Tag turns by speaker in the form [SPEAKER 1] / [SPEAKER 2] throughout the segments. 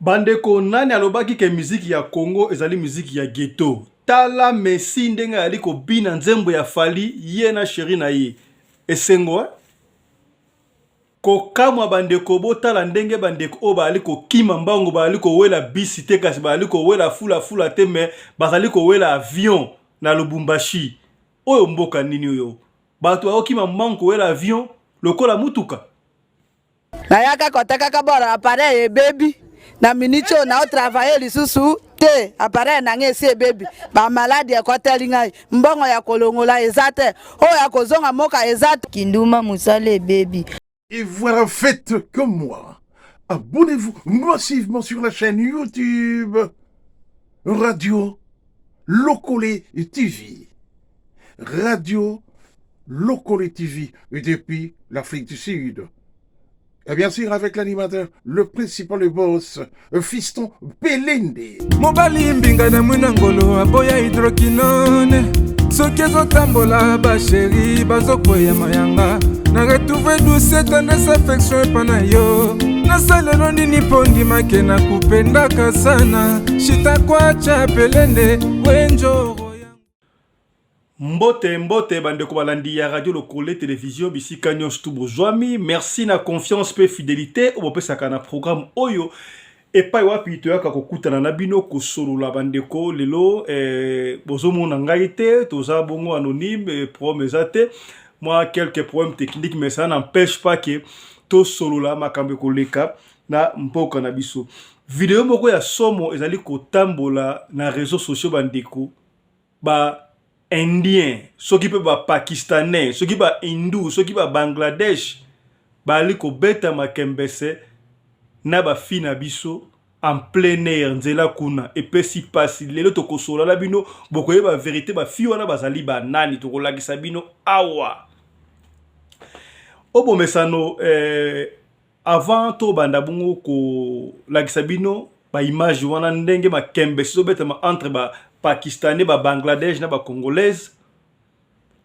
[SPEAKER 1] Bandeko, nani alobaki ke miziki ya Congo ezali miziki ya ghetto? Tala Messi ndenge ayali kobina nzembo ya Fally, ye na chérie na ye. Esengo, eh? Kokamwa bandeko, botala ndenge bandeko oyo bazali kokima mbangu, bazali kowela bisi te, kasi bazali kowela fula fula te, mais bazali kowela avion na Lubumbashi. Oyo mboka nini oyo? Bato bakokima mbangu kowela avion lokola mutuka.
[SPEAKER 2] Nayaka kotekaka bord, appareil ebebi na minute oyo nao travailler lisusu te. Appareil na ngai esi ebebi, bamaladi ekoteli ngai, mbongo ya kolongola eza te, oyo ya kozonga mboka eza te.
[SPEAKER 3] Kinduma mosala ebebi.
[SPEAKER 4] Et voilà, faites comme moi. Abonnez-vous massivement sur la chaîne YouTube Radio Lokole TV. Radio Lokole TV depuis l'Afrique du Sud. Et bien sûr avec l'animateur, le principal, le boss, Fiston Pelende.
[SPEAKER 5] Mobali mbinga na mwina ngolo aboya hydroquinone, soki ezotambola basheri bazokweya mayanga. Na retrouve douce tendresse affection epa na yo. Nasalelo nini mpo ndimake na kupendaka sana shitakwacha pelende wenjoro.
[SPEAKER 1] Mbote mbote bandeko balandi ya Radio Lokole Television bisika nyonso tu bozwami. Merci na confiance pe fidelité oyo bopesaka na programme oyo epai wapi toyaka kokutana na bino kosolola. Bandeko, lelo bozomona ngai te, toza bongo anonyme, problème eza te, mwa quelques problèmes techniques, mais ça n'empêche pas que tosolola makambo ekoleka na mboka na biso. Video moko ya somo ezali kotambola na réseaux sociaux, bandeko ba Indien, soki mpe Bapakistanais, soki Bahindu, soki Babangladesh, bali kobeta makembese na bafi na biso en plein air, nzela kuna. Epesi mpasi. Lelo tokosola na bino, bokoyeba vérité, bafi wana bazali banani, tokolakisa bino awa. Obomesano, avant tobanda bongo kolakisa bino baimage wana, ndenge makembese ezobetama entre Bapakistanais, Babangladesh na Bacongolaise,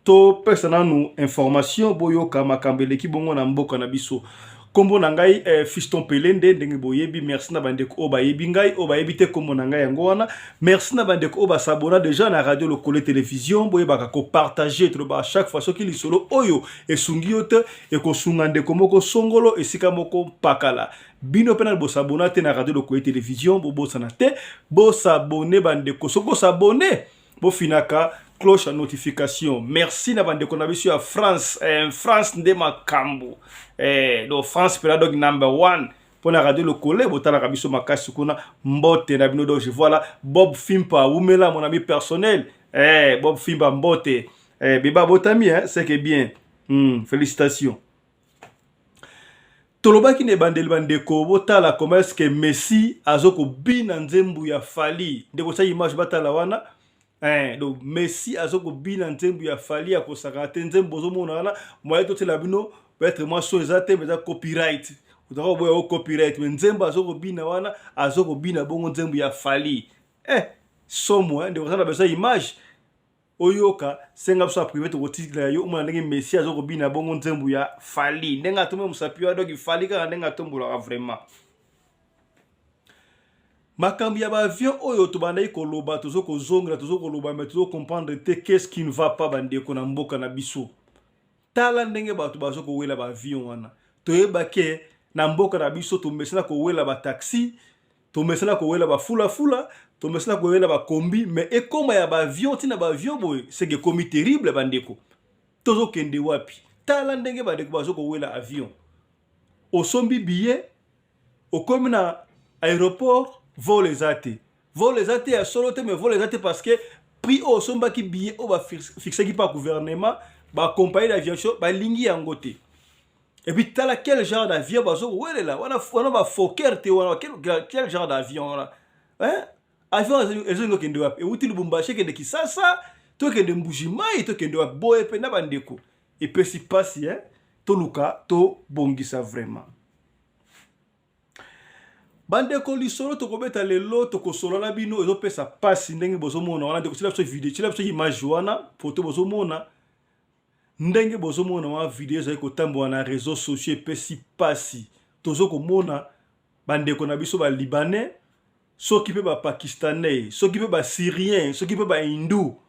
[SPEAKER 1] topesa nanu information, boyoka makambo eleki bongo na mboka na biso. Nkombo na ngai Fiston Pelende, ndenge boyebi. Merci na bandeko oyo bayebi ngai, oyo bayebi te, nkombo na ngai yango wana. Merci na bandeko oyo basabona déjà na Radio Lokole Télévision. Boyebaka kopartage. Toloba chaque fois, soki lisolo oyo esungi yo te, ekosunga ndeko moko songolo esika moko mpakala. Bino mpe na bosabona te na Radio Lokole Télévision, bobosana te bosabone bandeko. Soki bosabone, bofinaka cloche ya notification. Merci na bandeko na biso ya France, France nde makambo, donc France mpena, donc number one mpona Radio Lokole. Botalaka biso makasi kuna, mbote na bino. Donc je voilà Bob Fimpa, wumela mon ami personnel, Bob Fimpa, mbote, beba botami, hein, c'est que bien, félicitations. Tolobaki na ebandeli, bandeko, botala comment est-ce que Messi azokobina nzembo ya Fally. Ndeko, tia image batala wana, donc Messi azokobina nzembo ya Fally, akosaka te. Nzembo ozomona wana, moye totiela bino peut-être mwa so eza te, eza copyright, ozaka koboya o copyright, mais nzembo azokobina wana, azokobina bongo nzembo ya Fally, somo, ndeko, aza na besoin image oyoka, senga biso ya privé, tokotikela yo omona ndenge Messi azokobina bongo nzembo ya Fally, ndenge atombola mosapi wana. Donc Fally kaka ndenge atombolaka vraiment. Makambo ya baavion oyo tobandaki koloba, tozo kozongela, tozo koloba, mais tozo comprendre te qu'est-ce qui ne va pas. Bandeko, na mboka na biso, tala ndenge bato bazo kowela baavion wana. Toyebake na mboka na biso tomesana kowela bataxi, tomesana kowela bafulafula, tomesana kowela bakombi, mais ekóma ya baavion, ntina baavion boye seke ekomi terrible. Bandeko, tozokende wapi? Tala ndenge bandeko bazo kowela avion. Osombi billet, okomi na aéroport, vol eza te. Vol eza te ya solo te, mais vol eza te parce que prix oyo osombaki billet, oyo bafixaki par gouvernement, bacompagnie d'aviation balingi yango te. Et puis tala quel genre d'avion bazo kowelela wana. Wana bafokker te wana. Quel genre d'avion wana, hein? Avion ezolingi okende wapi? Euti Lubumbashi, ekende Kisasa, tokende Mbujimai, tokende wapi boye? Mpe na bandeko, epesi mpasi, hein? Toluka tobongisa vraiment. Bandeko, lisolo tokobeta lelo, tokosolola bino, ezopesa mpasi ndenge bozomona wana. Ndeko, tiela biso video, tiela biso image wana, foto bozomona, ndenge bozomona wana, video ezali kotambola na réseaux sociaux, epesi mpasi. Tozo komona bandeko na biso ba Libanais, soki mpe ba Pakistanais, soki mpe ba Syrien, soki mpe ba Hindou,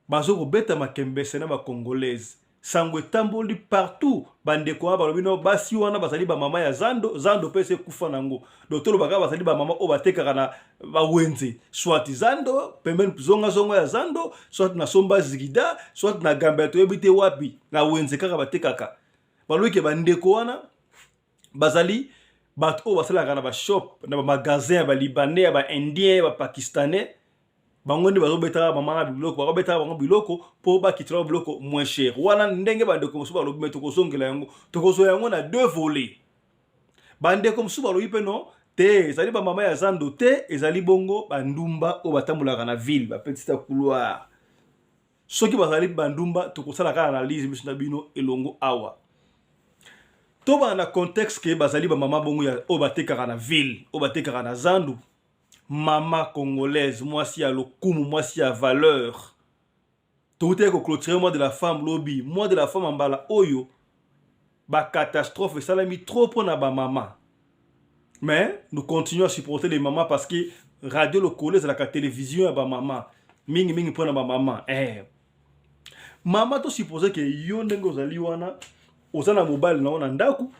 [SPEAKER 1] bazo kobeta makembese na ba Congolaise. Sango etamboli partout, bandeko wana balobi no basi wana bazali ba mama ya zando, zando mpe ese ekufa nango. Donc tolobaka bazali ba mama oyo batekaka na bawenze, soit zando pembeni zonga zonga ya zando, soit na somba zigida, soit na gambela, toyebi te wapi na wenze kaka batekaka. Balobi ke bandeko wana bazali bato oyo basalaka na bashop, na bamagasin ya Balibanais, ya Baindien, ya Bapakistanais. Bango nde bazobetaka mama na biloko, bakobetaka bango biloko mpo bakitela biloko moins cher. Wana ndenge bandeko mosusu balobi, me tokozongela yango, tokozwa yango na deux volets. Bandeko mosusu balobi mpe no te, ezali bamama ya zando te, ezali bongo bandumba oyo batambolaka na ville, bapetite ya couloir. Soki bazali bandumba, tokosala kaka analyse biso na bino elongo awa. Tobana na contexte ke bazali bamama bongo oyo batekaka na ville, oyo batekaka na zandu. Mama congolaise, mwasi ya lokumu, mwasi ya valeur. Toutaki koclôturer mois de la femme lobi. Mois de la femme, mbala oyo bacatastrophe esalami trop mpona bamama, mais nous continuons à supporter les mamans parce que Radio Lokolo ezalaka télévision ya bamama, mingimingi mpona bamama. Mama, tosupose ke yo ndenge ozali wana, oza na mobali na yo na ndako,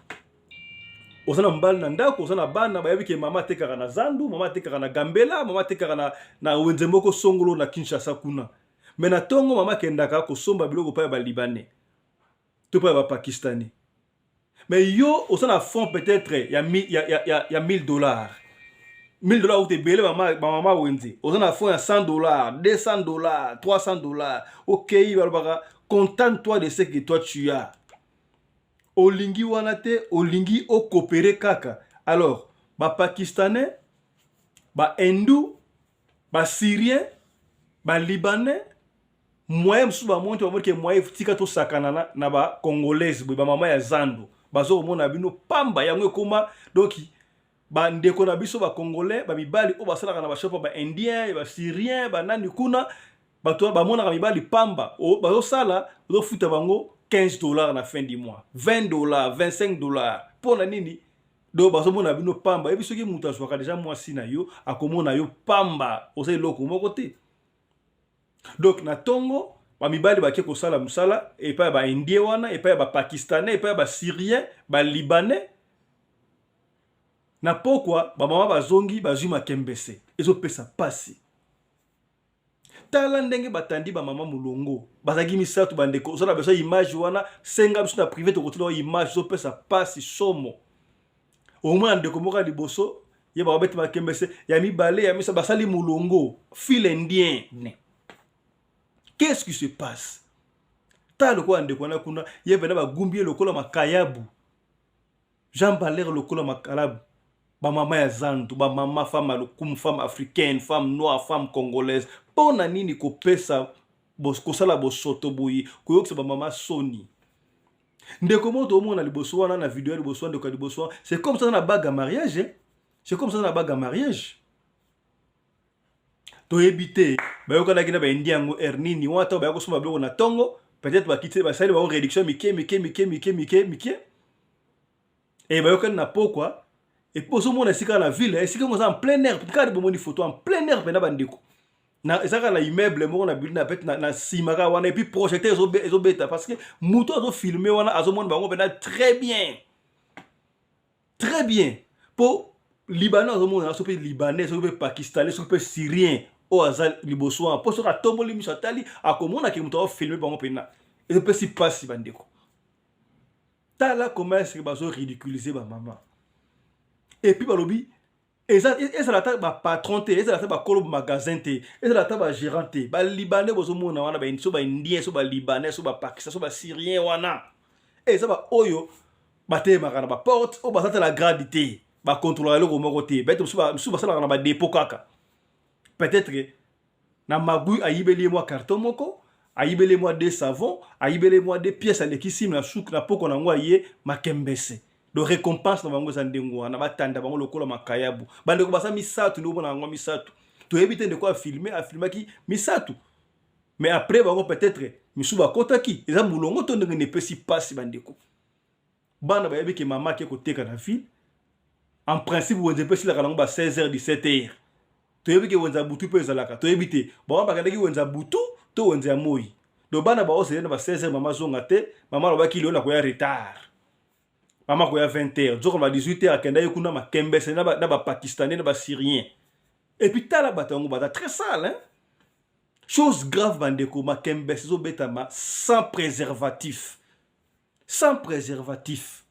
[SPEAKER 1] oza na mobali na ndako, oza na bana, bayebi ke mama atekaka na zandu, mama atekaka na Gambela, mama atekaka na wenze moko songolo na Kinshasa kuna. Me na ntongo mama akendaka kosomba biloko mpa ya Balibanais to mpa ya Bapakistanais. Mais yo oza na fond peut-être ya 1000 $, 1000 $ okuta ebele bamama wenze. Oza na fond ya 100 $, 200 $, 300 $. Okei, balobaka contente toi de ce que toi tu as. Olingi wana te, olingi okopere kaka. Alors Bapakistanais, Bahindou, Basyrien, Balibanais, moyen mosusu bamoni te, bamoni ke moyen tika tosakana na Bacongolaise boye, bamama ya zando bazokomona bino pamba. Yango ekóma donc bandeko na biso Bacongolais, bamibali oyo basalaka na bashop ya Baindien, Basyrien, banani kuna, bato bamonaka mibali pamba, bazosala, bazofuta bango 15 $ na fin du mois, 20 $, 25 $. Mpo na nini? Donc bazomona bino pamba. Yebi soki moto azwaka deja mwasi na yo, akomona yo pamba, oza eloko moko te. Donc na ntongo bamibali bake kosala mosala epai ya Baindien wana, epai ya Bapakistanais, epai ya Basyrien, Balibanais. Na pokwa bamama bazongi, bazwi makembese. Ezopesa pasi. Tala ndenge batandi bamama molongo, bazalaki misato. Bandeko, oza na besoin image wana, senga biso na privé, tokotina image. Ezopesa pasi somo. Omona ndeko moko ya liboso, ye bakobeti makembese, ya mibale, ya misato, basali molongo, file indienne. Qu'est-ce qui se passe? Tala lokola ndeko wana kuna, ye mpena bagumbi ye lokola makayabu, Jean Baler lokola makalabu. Bamama ya zandu, bamama, femme ya lokumu, femme africaine, femme noire, femme congolaise, mpo na nini kopesa kosala bosoto boye, koyokisa bamama soni? Ndeko moko toomona liboso wana na video ya liboso wana, ndeko ya liboso wana, c'est comme ça na bague ya mariage, c'est comme ça na bague ya mariage. Toyebi te bayokanaki na Baindien yango heure nini wana. Ntango baya kosomba biloko na ntongo, peut-être bakiti, basali bango réduction mike mike mike mike mike mike, e bayokani na pokwa. Et puis ozomona esika na ville, esika yango eza en plein air. Kaka bomoni photo en plein air mpena, bandeko, na eza kaka na immeuble moko na building na pete na nsima kaka wana. Et puis projecteur ezobeta parce que moto azofilme wana azomona bango mpena très bien, très bien. Mpo Libanais azomona, soki mpe Libanais, soki mpe Pakistanais, soki mpe Syrien oyo aza liboso wana, mpo soki atomboli miso atali, akomonake moto azofilme bango mpena. Ezopesi mpasi, bandeko. Tala comment est-ce que bazo ridiculiser bamama. Et puis balobi ezala ata bapatron te, ezala ata bakolo magasin te, ezala ata bagérant te. Balibanais bozomona wana, so Baindien, so Balibanais, so Bapakistan, so Basyrien wana, eza baoyo batelemaka na baporte, oyo baza te na grade te, bakontrolaka eloko moko te. Peut-être mosusu basalaka na badépôt kaka. Peut-être na magui ayibeli ye mwa carton moko, ayibeli ye mwa deux savon, ayibeli ye mwa deux pièces, alekisi na suku na poko nango, aye makembese. Donc récompense na bango eza ndenge wana, batanda bango lokola makayabu. Bandeko baza misato, nde omona yango misato. Toyebi te, ndeko afilme, afilmaki misato, mais après bango peut-être misusu bakotaki. Eza molongo to ndenge nepesi mpasi. Bandeko, Bana bayebi ke mama ake koteka na ville. En principe wenze mpe esilaka nango ba 16 heures, 17 heures. Toyebi ke wenze ya butu mpe ezalaka, toyebi te bango bakendaki wenze ya butu to wenze ya moi. Donc bana baozele na ba 16 heures, mama azonga te. Mama alobaki lelo nakoya retard, mama akoya 20 heures, nzoka ba 18 heures akendaki kuna makembese na bapakistanais na basyrien. Et puis tala bato yango baza très sale, hein? Chose grave bandeko, makembese ezobetama sans préservatif, sans préservatif.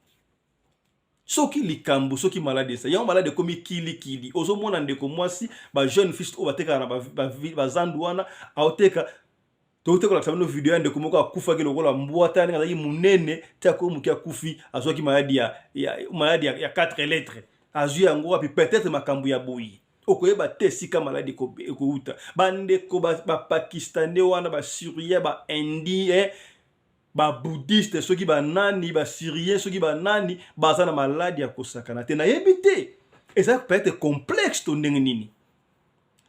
[SPEAKER 1] Soki likambo, soki maladi esa yango, maladi ekomi kilikili. Ozomona ndeko mwasi, bajeune fils oyo batekaka na bazandu wana, aoteka. Tokoki kolakisa bino video ya ndeko moko akufaki lokola mbwa. Tala ndenge azalaki monene ti akomi moke, akufi, azwaki maladi ya 4 lettres. Azwi yango wapi? Peut-être makambo ya boye, okoyeba te esika maladi ekouta. Bandeko, bapakistanais wana, basyrien, baindien, babouddhiste, soki banani, basyrien, soki banani, baza na maladi ya kosakana te. Nayebi te, eza peut-être complexe to ndenge nini.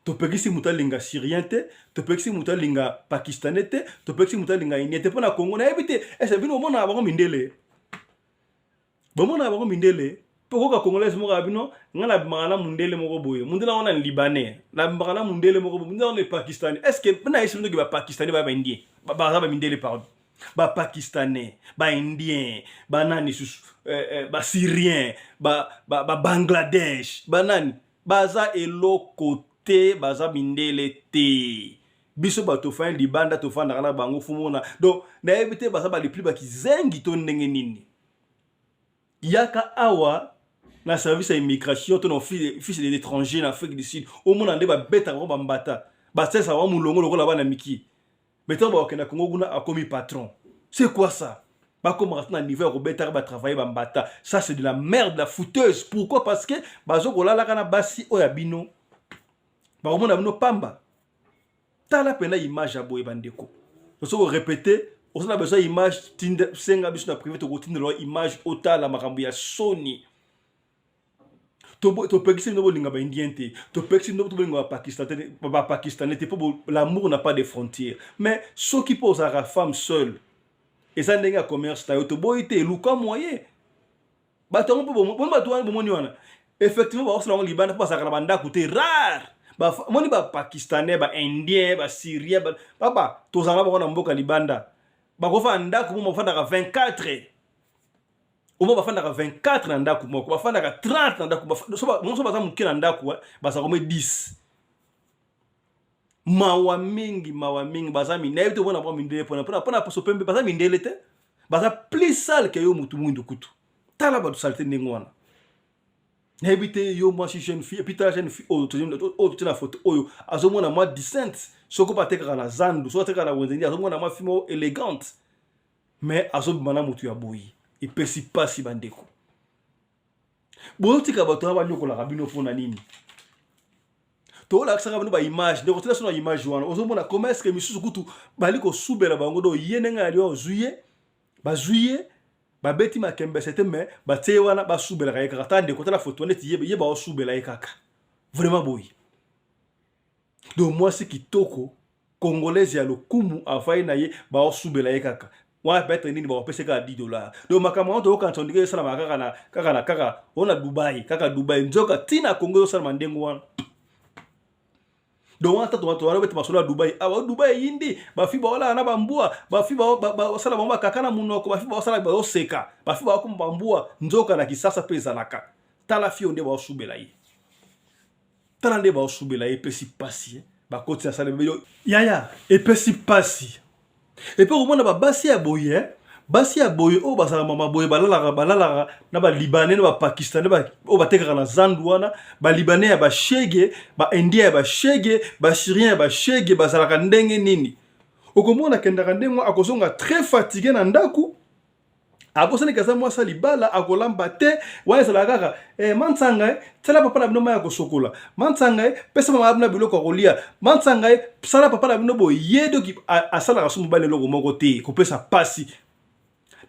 [SPEAKER 1] Topekisi moto alinga syrien te, topekisi moto alinga pakistanais te, topekisi moto alinga indien te. Mpo na Kongo nayebi te, ese bino bomonaka bango mindele? Bomonaka bango mindele? Mpo koka congolaise moko ya bino, ngai nabimaka na mundele moko boye, mundele wana na libanais, nabimaka na mundele moko boye, mundele wana pakistanais. Est ce que mpe nayesi bino ke bapakistanais baya baindien, baza bamindele? Pardon, bapakistanais, baindien, banani susu, basyrien, babangladesh, banani, baza eloko te, baza mindele te. Biso bato tofandi libanda, tofandaka na bango, fumona. Donc nayebi te, baza balipli bakizengi to ndenge nini. Yaka awa na service ya immigration to na office de l'étranger na Afrique du Sud, omona nde babetaka bango bambata, basalisaka bango molongo lokola bana miki. Mais ntango bakokenda Kongo kuna, akomi patron. C'est quoi ça? Bakomaka na niveau ya kobetaka batravaille bambata. Ça, c'est de la merde, la fouteuse. Pourquoi? Parce que bazokolalaka na basi oyo ya bino, bakomona bino pamba. Tala mpena image ya boye, bandeko. Soki orépéter, oza na besoin image, senga biso na privé, tokotindela image, otala makambo ya soni. Topekisi bino bolinga baindien te, topekisi bino bolinga bapakistanais te, mpo l'amour n'a pas de frontière. Mais soki mpo ozalaka femme seule, eza ndenge ya commerce na yo, toboyi te, eluka moyen. Bato yango mpo boni, bato wana bomoni wana, effectivement bakosala yango libanda mpo bazalaka na bandako te, rare. Moni bapakistanais, baindien, basyrien, baba tozala bango na mboka libanda, bakofanda ndako mo bafandaka 24, omo bafandaka 24 na ndako moko, bafandaka 30 na ndako. So baza moke na ndako, bazalaka ome 10. Mawa mingi, mawa mingi. Baza nayebi te, omona bango mindele mpona poso pembe, baza mindele te, baza plus sale ke yo motu mwindu kutu. Tala bato sale te ndenge wana. Nayebi te, yo mwasi, jeune fille. Et puis tala jeune fille oyo totie na photo oyo, azomona mwa decent. Soki mpo atekaka na zandu, soki atekaka na wenze, azomona mwa fille moko élégante, mais azobima na motu ya boye. Epesi mpasi, bandeko. Bozotika bato wana banyokolaka bino mpona nini? Tolakisaka bino baimage. Ndeko, tela so na image wana, ozomona comment est ce que misusu kutu bali kosubela bango. Do ye ndenge ali, ozwi ye, bazwi ye, babeti makembese te, mais batie ye wana, basubelaka ye kaka. Tala ndeko, tala foto neti ye, ye baosubela ye kaka vraiment boye. Donc mwasi kitoko congolaise ya lokumu afai na ye, baosubela ye kaka wana. Peut-être nini, bakopesa kaka 10 dollars. Donc makambo yango toyokanisa ndenge esalamaka kaka na oyo na Dubai, kaka Dubai, nzoka ntina Kongo ezosalama ndenge wana. Donc wana tata wana obeta masolo ya Dubai awa, Dubai eyindi, bafi baolala na bambwa, bafi basala bango bakaka na monoko, bafi baosala, bazoseka, bafi bakoma bambwa. Nzoka na Kisasa mpe ezalaka. Tala fille nde baosubela ye, tala nde baosubela ye. Epesi pasi. Bakoti na sale yaya, epesi pasi. Et puis okomona babasi ya boye, basi ya boye oyo bazalaka mama boye, balalaka na balibanais, na bapakistanais oyo batekaka na zandu wana, balibanais ya bashege, baindien ya bashege, basyrien ya bashege, bazalaka ndenge nini? Okomona akendaka ndenge akozonga très fatigué na ndako, abosaniki aza mwasi ya libala, akolamba te. Wana ezalaka kaka mantsanga tiala papa na bino mai ya kosokola, mantsanga pesa mama na bino biloko ya kolia, mantsanga sala papa na bino boye. Ye doki asalaka so mobali eloko moko te, kopesa pasi.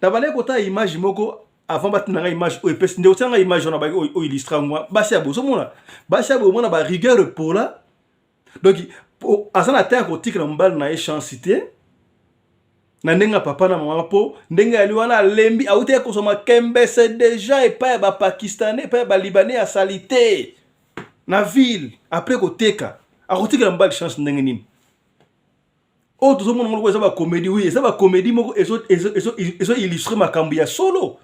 [SPEAKER 1] Na bandaki kotala image moko avant batinda ngai image oyo. Epesi nde otia ngai image wana, baki oyo illustre yango. Basi ya boye, ozomona basi ya boye, omona barigueur epola. Donc aza na te ya kotikela mobali na ye chance te. Na ndenge ya papa na mama, mpo ndenge yali wana alembi, awutaki kozwa makembese deja epai ya bapakistanais, epai ya balibanais ya salite na ville. Après koteka, akotikela mobali chance ndenge nini? Oyo tozomona ngo eza bacomédie. Oui, eza bacomédie moko ezo-illustrer makambo ya solo.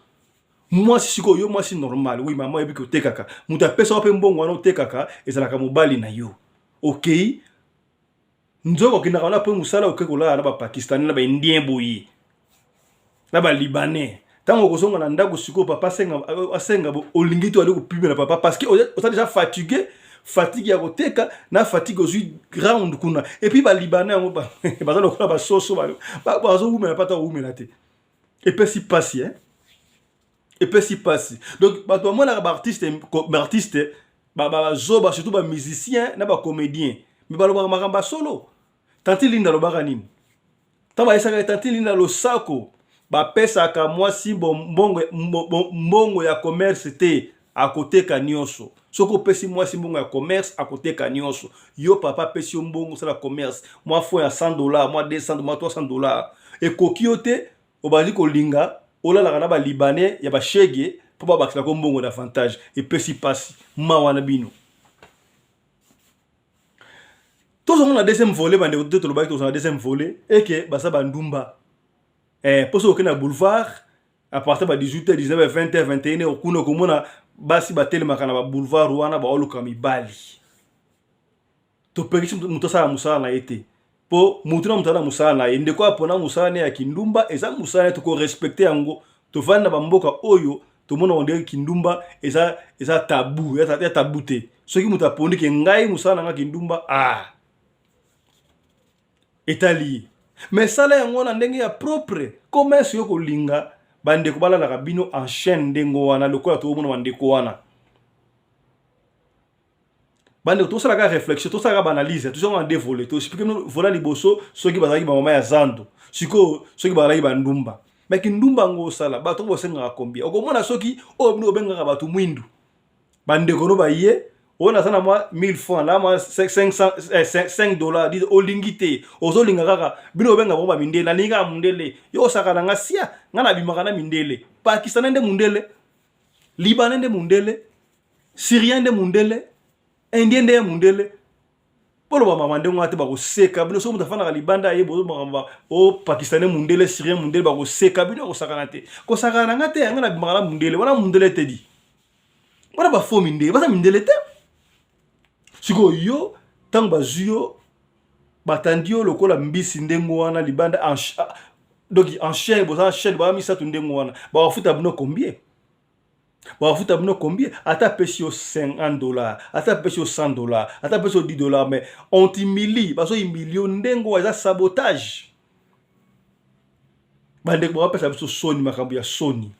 [SPEAKER 1] Mwasi sikoyo, yo mwasi normal, oui, mama oyebi kotekaka, moto apesaka mpe mbongo wana otekaka ezalaka mobali na yo. Okei nzoka okendaka wana mpe mosala, oke kolala na bapakistanais, na baindien boye, na balibanais. Ntango okozonga na ndako sikoyo, papa asenga, asenga olingi to ali kopimela papa, parce que oza déjà fatigué, fatigue ya koteka na fatigue ozwi ground kuna. Et puis balibanais yango baza lokola basoso, bazowumela mpe ata kowumela te. Epesi mpasi, eh? Epesi mpasi. Donc bato bamonaka baartiste, baartiste bazoba, surtout bamusicien na bacomédien, mais balobaka makambo ya solo. Tanti Linda alobaka nini ntango bayesaka tanti Linda losako? Bapesaka mwasi mbongo, mbongo ya commerce te, akoteka nyonso. Soki opesi mwasi mbongo ya commerce, akoteka nyonso. Yo papa apesi yo mbongo osala commerce, mwa fonds ya 100 dollar, mwa 200, mwa 300 dollar ekoki yo te. Obandi kolinga olalaka na balibanais ya bashege mpo babakiselako mbongo davantage. Epesi mpasi, mawa na bino. Tozonga na deuxième volet, bandeko. Te, tolobaki tozonga na deuxième volet eke baza bandumba, mpo soki okende na boulevard à partir ba 18h, 19h, 20h, 21h, kuna okomona basi batelemaka na baboulevard wana, baoluka mibali. Topekisi moto asala mosala na ye te, mpo motu na moto aza na mosala na ye. Ndeko apona mosala ne ya kindumba, eza mosala ne, tokorespecter yango. Tovandi na bamboka oyo tomona ondenge kindumba eza tabu, ya tabu te. Soki moto apondi ke ngai mosala na nga kindumba, ah, etali ye. Mais sala yango na ndenge ya propre commerce. Yo kolinga bandeko balalaka bino en chaîne ndenge wana, lokola tokomona bandeko wana. Bandeko, tosalaka réflexion, tosalaka baanalyse, tozonga na deux volets. Toexpliquer bino volet liboso, soki bazalaki bamama ya zando, sikoyo soki bazalaki bandumba. Mais kindumba yango osala, bato bosengaka combien? Okomona soki oyo bino obengaka bato mwindu, bandeko no baye oyo naza na mwa 1000 francs, na mwa 500, 5 dollar, olingi te, ozolinga kaka bino obenga bango bamindele. Nalingi kaka mundele. Yo osaka na nga sia, nga nabimaka na mindele. Pakistanais nde mundele, libanais nde mundele, syrien nde mundele, indien nde ya mundele. Boloba mama ndenge wana te, bakoseka bino. Soki moto afandaka libanda aye, bozomaka o pakistanais mundele, syrien mundele, bakoseka bino. Kosakana te, kosakana na nga te. Yanga nabimaka na mundele wana, mundele te di wana, bafaux mindele, baza mindele te. Sikoyo yo, ntango bazwi yo, batandi yo lokola mbisi ndenge wana libanda, donc en chaîne, boza en chaîne, baa misato ndenge wana, bakofuta bino combien? Bakofuta bino combien? Ata apesi yo 50 dollar, ata apesi yo 100 dollar, ata apesi yo 10 dollar, mais on t'humilie, bazohumilie yo ndenge oyo eza sabotage. Bandeko, bakopesa biso soni, makambo ya soni.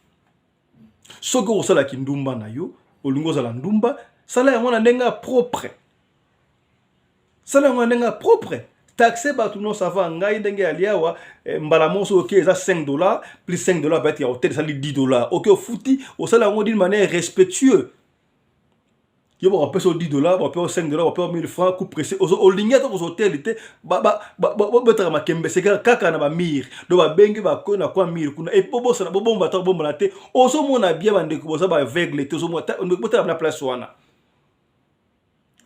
[SPEAKER 1] Soki okosalaki ndumba na yo, olingi ozala ndumba, sala yango na ndenge ya propre, sala yango na ndenge ya propre, taxe bato. Non, ça va, ngai ndenge ya liawa, mbala moko soki oke eza 5 dollar plus 5 dollar peut-être ya hotel, esali 10 dollar. Oke, ofuti, osala yango d'une manière respectueux. Yo bakopesa yo 10 dollar, bapesa yo 5 dollar, bapesa yo 1000 francs, coup pressé. Olingi ata kozwa hotel te, babetaka makembese kaka na bamire. Donc babengi bakoyi na kwa mire kuna et bobosana, bobomba ata bobombana te. Ozomona bien, bandeko, boza baaveugle te. Ozomona, botala na place wana,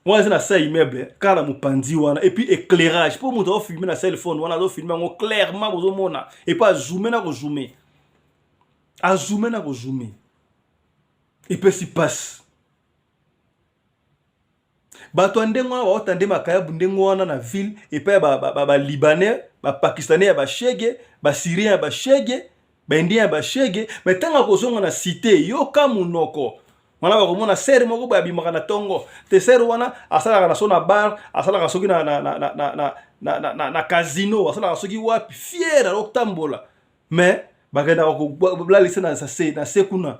[SPEAKER 1] wana eza na sa immeuble kaka na mopanzi wana. Et puis éclairage, mpo moto azofilmer na cellphone wana, azofilmer yango clairement, bozomona. Et puis azoome na kozoome, azoome na kozoome. Epesi mpasi. Bato ya ndenge wana baota nde makayabu ndenge wana na ville epai ya balibanais, bapakistanais ya bashege, basyrien ya bashege, baindien ya bashege. Mais ntango akozonga na cité, yoka monoko wana, bakomona sœur moko boye abimaka na ntongo te. Sœur wana asalaka na so na bar, asalaka soki na casino, asalaka soki wapi, fière azotambola. Mais bakendaka kolalisa na se kuna,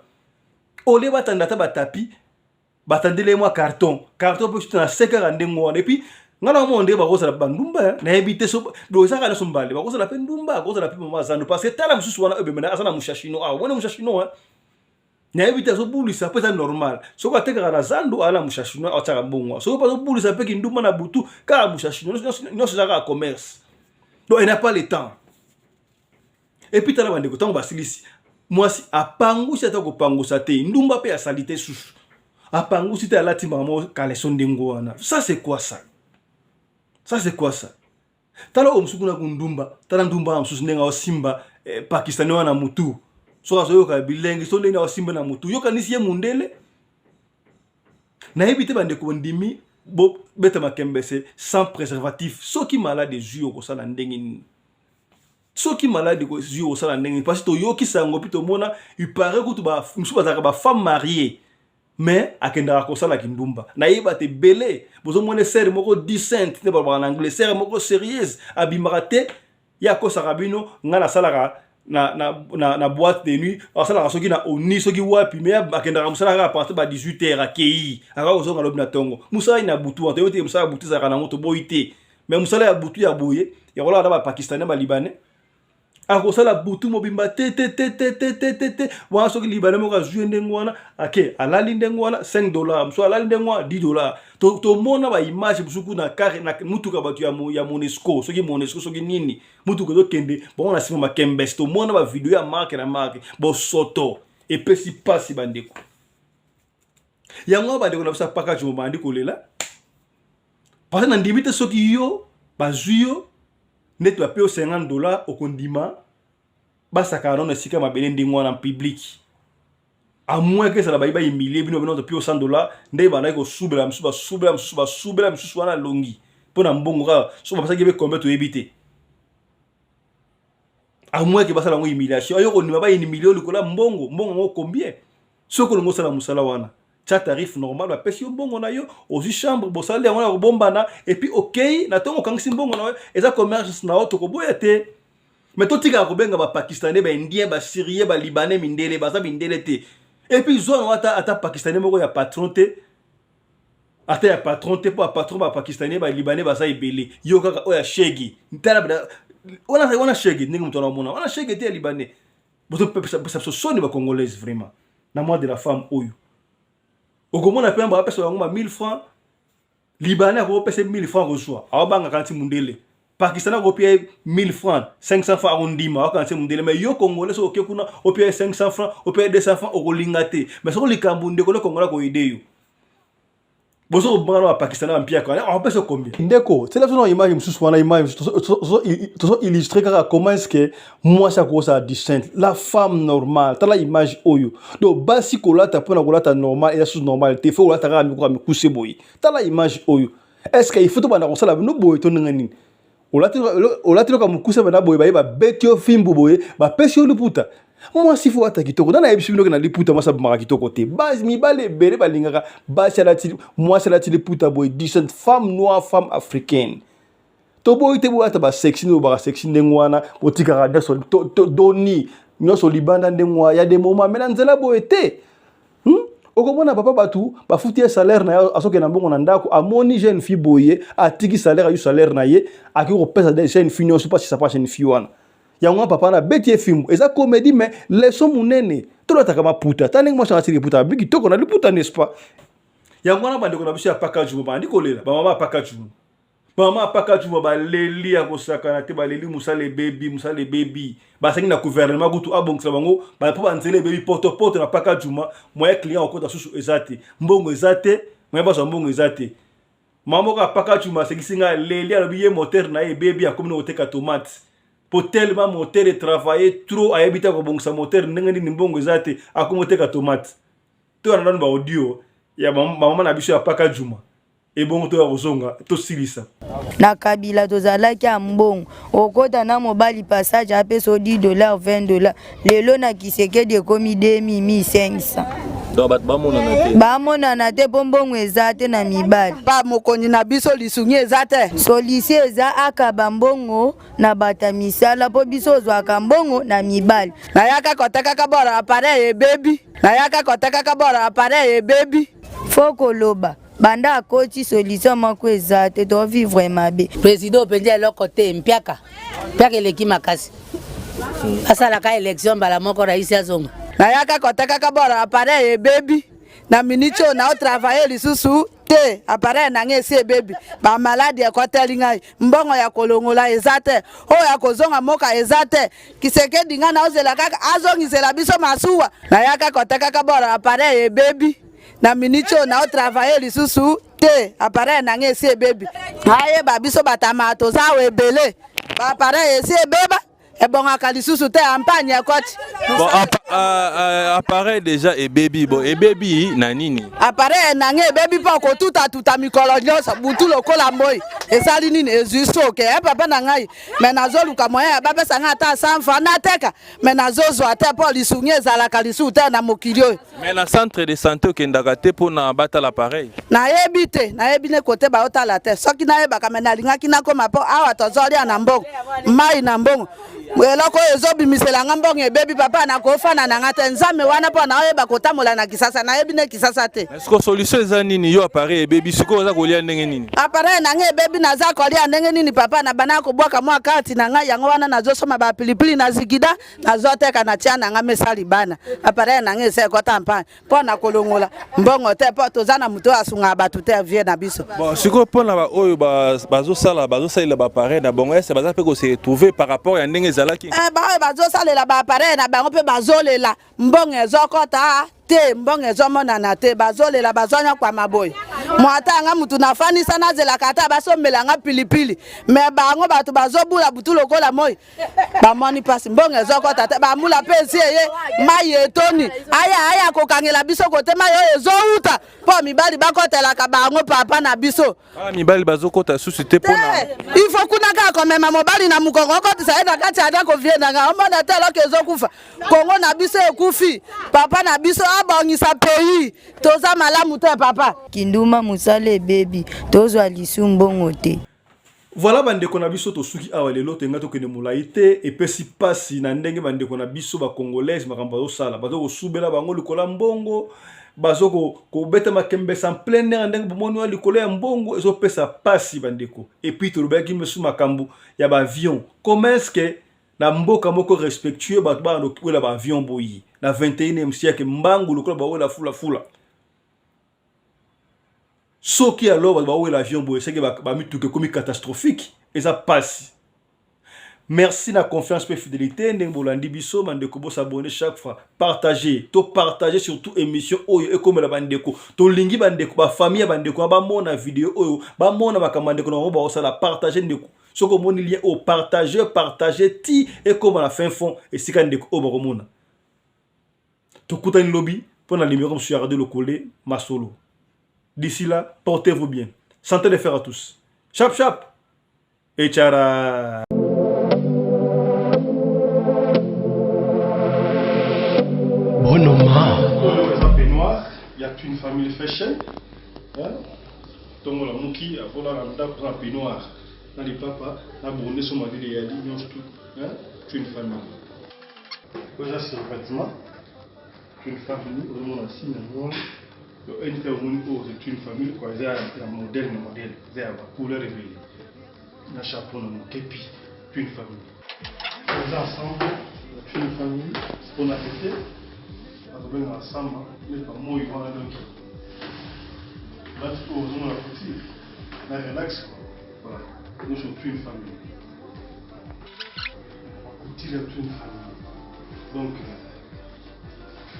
[SPEAKER 1] olie batanda ata batapi, batandeli ye mwa carton, carton mpe na se kaka ndenge wana. Et puis nga na mona ndenge bakozala bandumba, nayebi te. So ezaka nyonso mbale, bakozala mpe ndumba, akozala mpe mama zando, parce que tala mosusu wana oyo bemena aza na mushashino awa, wana mushashino nayebi te, azobulisa mpo eza normal. Soki atekaka na zando, aza na mushashino, atiaka mbongo. Soki mpe azobulisa mpe kindumba na butu, kaka mushashino, nyonso eza kaka commerce. Donc elle n'a pas le temps. Et puis tala bandeko, ntango basilisi, mwasi apangusi ata kopangusa te, ndumba mpe asali te susu, apangusi te, alati mama caleçon ndenge wana. Ça c'est quoi ça? Ça c'est quoi ça? Tala oyo mosusu kuna kundumba, tala ndumba ya mosusu ndenge aosimba Pakistani wana mutu. Soki azoyoka bilengi so ndenge aosimba na mutu, yokanisi ye mundele. Nayebi te bandeko, ndimi bobeta makembese sans préservatif. Soki malade ezwi, okosala ndenge nini? Soki malade ezwi, okosala ndenge nini? Parce toyokisa yango mpe tomona ipare kutu mosusu bazalaka bafemme mariée, mais akendaka kosala kindumba. Nayeba te ebele bozomona sœur moko decent te, balobaka na anglais, sœur moko sérieuse, abimaka te. Ye akosaka bino: ngai nasalaka na boîte de nuit, asalaka soki na oni, soki wapi, mais akendaka mosala kaka partir ba 18 heures, akei, akaka kozonga lobi na ntongo. Mosala na butu wana, toyebi te. Mosala ya butu ezalaka nango, toboyi te, mais mosala ya butu ya boye ya kolaka na Bapakistanais, Balibanais, akosala butu mobimba te te te te te te te te wana. Soki Libanais moko azwi ndenge wana, ake alali ndenge wana, 5 dollar. Mosusu alali ndenge wana, 10 dollar. Tomona baimage mosuku na car, na mutuka, bato ya Monusco, soki Monusco, soki nini, mutuka ezokende bango na nsima, makembesi. Tomona bavideo ya marke na marke, bosoto epesi mpasi bandeko. Yango wana bandeko na biso apaka jumo bandi kolela, parce na ndimi te soki yo bazwi yo neti bape yo 50 dollar, okondima basakana nano esika mabele ndenge wana en public, à moins que ezala bayi bahumilie bino. Bino topi yo 100 dollar, ndenge bandaki kosubela mosusu, basubela mosusu, basubela mosusu wana alongi mpo na mbongo kaka. So bapesaki be combien, toyebi te. À moins que basala yango humiliation, ayo kondima bahumilie likolo ya mbongo. Mbongo yango combien? Soki olingi osala mosala wana, tia tarif normal, bapesi yo mbongo na yo, ozwi chambre, bosali yango na kobombana, et puis okei na ntongo, okangisi mbongo na yo. Eza commerce na yo, tokoboya te, mais totikaka kobenga Bapakistanais, Baindien, Basyrien, Balibanais mindele. Baza mindele te. Et puis zwa ata Pakistanais moko ya patron te, ata ya patron te, mpo bapatron Bapakistanais, Balibanais baza ebele. Yo kaka oyo ya shegi, tala wana, wana shege ndenge moto wana omona wana shege te ya Libanais. Bozopesa biso soni Bacongolaise vraiment. Na mois de la femme oyo, okomona mpe bapesa bango ba 1000 francs. Libanais akopesa 1000 francs, kozwa aobangaka nti mundele. Pakistan akopia 1000 francs, 500 francs, akondima, aokanga nti mundele. Mais yo Congolais, soki oke kuna, opia 500 francs, opia 200 francs, okolinga te. Mais soki likambo ndeko le Congolais akoyede yo, bozo kobanga na Bapakistan na bampiaka, akopesa combien? Ndeko, tela biso na image mosusu wana. Image tozo illustre kaka comment est ce que mwasi akozala decent, la femme normale. Tala image oyo. Donc basi kolata mpona kolata normal eza susu normal te, faut kolata kaka mikoka mikuse boye. Tala image oyo. Est ce que il faut tobanda kosala bino boye to ndenge nini? Olati loka mokuse bana boye, baye babeti yo fimbu boye, bapesi yo liputa. Mwasi faut ata kitoko. Nana yebisi bino ke na liputa mwasi abimaka kitoko te. Basi mibale ebele balingaka basi alati, mwasi alati liputa boye, decent femme noire, femme africaine. Toboyi te boye ata basexy nde baka sexy ndenge wana, botikaka nyonso doni nyonso libanda ndenge wana ya des moments, mais na nzela boye te, Okomona papa bato bafuti ye salaire na ye, azokende na mbongo na ndako, amoni jeune fille boye, atiki salaire, ayu salaire na ye, akoki kopesa jeune fille nyonso mpo asisa pa jeune fille wana. Yango wana papa na beti ye fimbu. Eza comédie, mais leçon monene. Tolataka maputa ta ndenge mwasi atiki liputa, abi kitoko na liputa, n'est-ce pas? Yango wana bandeko na biso ya paka jumo bandi kolela. Bamama ya paka jumo, mama apaka juma, baleli ya kosakana te. Baleli mosala ebebi, mosala ebebi. Basengi na gouvernement kutu abongisa bango mpo banzela ebebi potopoto na paka juma. Moyen client okota susu eza te, mbongo eza te, moyen bazwa mbongo eza te. Mama moko apaka juma asekisi ngai, aleli, alobi ye moteur na ye ebebi, akomi na koteka tomate po tellement moteur etravaille trop, ayebi te akobongisa moteur ndenge nini, mbongo eza te, akomi koteka tomate. To wana nanu baaudio ya bamama na biso ya paka juma, ebongo toya kozonga tosilisa.
[SPEAKER 3] Na Kabila tozalaki ya mbongo, okota na mobali passage, apesa o 10 dollar, 20 dollar. Lelo na Tshisekedi ekomi 2500.
[SPEAKER 6] Donc bato bamonana te.
[SPEAKER 3] Bamonana te mpo mbongo eza te na mibali.
[SPEAKER 2] Pa mokonzi na biso, lisungi eza te.
[SPEAKER 3] Solution eza akaba mbongo na bato ya misala, mpo biso ozwaka mbongo na mibali.
[SPEAKER 2] Nayaka kotekaka boro, appareil ebebi. Nayaka kotekaka boro, appareil ebebi.
[SPEAKER 3] Faut koloba banda akoti, solution moko eza te, tovivre mabe.
[SPEAKER 7] Président mpenza eloko te, mpiaka mpiaka eleki makasi. Asalaka élection mbala moko, raisi azonga.
[SPEAKER 2] Nayaka kotekaka boro, appareil ebebi. Na miniti oyo naotravaille lisusu. Te, appareil na ngai esi ebebi, ba maladi ekoteli ngai, mbongo ya kolongola eza te, oyo ya kozonga mboka eza te. Kisekedi ngai naozela kaka azongisela biso masuwa. Nayaka kotekaka boro, appareil ebebi na miniti oyo nao travailler lisusu te, appareil na ngai esi ebebi. Ayeba biso batama toza awa ebele, ba appareil esi ebeba. Ebongaka lisusu te, ampagne ekoti.
[SPEAKER 6] Bon, appareil déjà ebebi. Bon, ebebi na nini?
[SPEAKER 2] Appareil na ngai ebebi mpo kotutatuta mikolo nyonso, butu lokola moi. Esali nini? Ezwi soke e papa na ngai, me nazoluka moyen ya bapesa ngai ata 100 francs nateka, me nazozwa te mpo lisungi ezalaka lisusu te na mokili oyo.
[SPEAKER 6] Mais na centre de santé okendaka te mpona batala appareil?
[SPEAKER 2] Nayebi te, nayebi ne kote baotala te. Soki nayebaka, me nalingaki nakoma, mpo awa tozolia na mbongo, mai na mbongo, eloko oyo ezobimisela nga mbongo ebebi. Papa, nakofana na nga te Nzambe wana mpo naoyeba kotambola na Kisasa. Nayebi ne Kisasa te.
[SPEAKER 6] Est-ce que solution eza nini? Yo appareil ebebi, sikoyo oza kolia ndenge nini?
[SPEAKER 2] Appareil na ngai ebebi, naza kolia ndenge nini papa? Na bana kobwaka mwa kati na ngai, yango wana nazosomba bapilipili na zigida, nazoteka na tia na ngai mesali bana. Appareil na ngai esa ekota mpani mpo na kolongola mbongo te, mpo toza na moto oyo asungaka bato te, vie na biso.
[SPEAKER 6] Bon, sikoyo mpona baoyo bazosala, bazosalela baappareil na bango, ese baza mpe kose retrouver par rapport ya ndenge ezalaki?
[SPEAKER 2] Eh, baoyo bazosalela baappareil na bango mpe bazolela, mbongo ezokɔta te, mbongo ezomonana te, bazolela, bazonyokwama boye. Mwata nga mutu nafanisa, nazelaka ata basombela nga pilipili, me bango bato bazobula butu lokola moi, bamoni mpasi, mbongo ezokɔta te. Bamula mpe esi eye, mai etoni, aya aya kokangela biso kote mai oyo ezowuta, mpo mibali bakotelaka bango, papa na biso.
[SPEAKER 6] Ah, mibali bazokɔta susu te mpona
[SPEAKER 2] Il faut kuna kaka komema mobali na mokongo, okotisa ye na kati ya ndako. Vie na ngai, omona te eloko ezokufa. Kongo na biso ekufi. Papa na biso abongisa pays, toza malamu te papa.
[SPEAKER 3] Kinduma, mosala ebebi, tozwa lisu mbongo te.
[SPEAKER 1] Voilà, bandeko na biso, tosuki awa lelo. Toyenga tokende molai te. Epesi mpasi na ndenge bandeko na biso bacongolaise makambo bazosala, bazo kosubela bango likolo ya mbongo, bazo kobeta makembesa en plein air, ndenge bomoni wana, likolo ya mbongo. Ezopesa mpasi bandeko. Et puis tolobelaki misu makambo ya baavion. Comment est ce que na mboka moko respectueux bato bana kowela baavion boye na 21e siècle, mbangu lokola bawela fulafula? Soki alors bato bawela avion boye, seke bamituka ekomi catastrophique. Eza pasi. Merci na confiance mpe fidélité ndenge bolandi biso bandeko. Bosabonner chaque fois, partager, to partager surtout émission oyo ekomela bandeko. Tolingi bandeko, bafamille ya bandeko na bamona video oyo, bamona makambo bandeko na bango baosala. Partage ndeko, soki omoni lien oyo, partage, partage ti ekoma na fin fond esika ndeko oyo bakomona. Tokutani lobi mpo na numéro mosusu ya Radio Lokole Masolo. D'ici là, portez-vous bien. Santé de fer à tous. Chap chap et tchara.
[SPEAKER 8] Bonoma.
[SPEAKER 1] Oyo eza peignoir ya Twin Family Fashion. Ntongo lamuki, avolala ndako na peignoir na lipapa na bonde, so malili eyali nyonso tu Twin Family. Oyo eza survêtement Twin Family, ozomona signe yango wana. Une fois omoni oyo, c'est Twin Family quoi. Eza ya modèle na modèle, eza ya bacouleur ebele na chapeau na mokepi Twin Family. Eza ensemble ya Twin Family mpona ete bazobengaka samba neti bamoi wana. Donc bati oyo ozomona couture na relax, voilà, nyonso Twin Family, couture ya Twin Family. Donc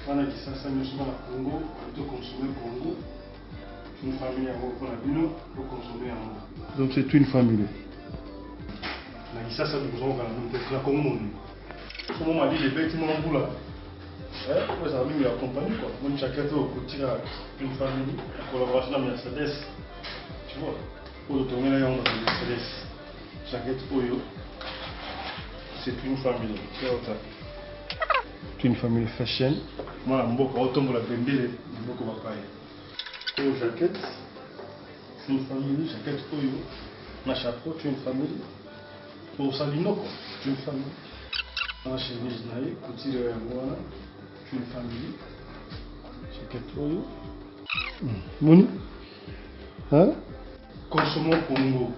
[SPEAKER 1] bana Kisasa nyonso, bana Congo, toconsommer Congo, Twin Family yango mpona bino, toconsommer yango. Donc c'est Twin Family na Kisasa, tokozongaka na bino na Congo mobimba. Somo malili ebeti, mwa mbula oyo ezala mingi ya compagnie quoi. Moni jaquette oyo, couture ya Twin Family en collaboration na Mercedes, tu vois, oyo totongela yango na Mercedes. Jaquette oyo, c'est Twin Family. Twin Family Fashion, mwana mboka otombola bendele na mboka bapaya. Oyo jaquette Twin Family, jaquette oyo na chapeau Twin Family, osali noko Twin Family na chemise na ye, couture yango wana Twin Family. Jaquette oyo moni, hein? Consommons Congo.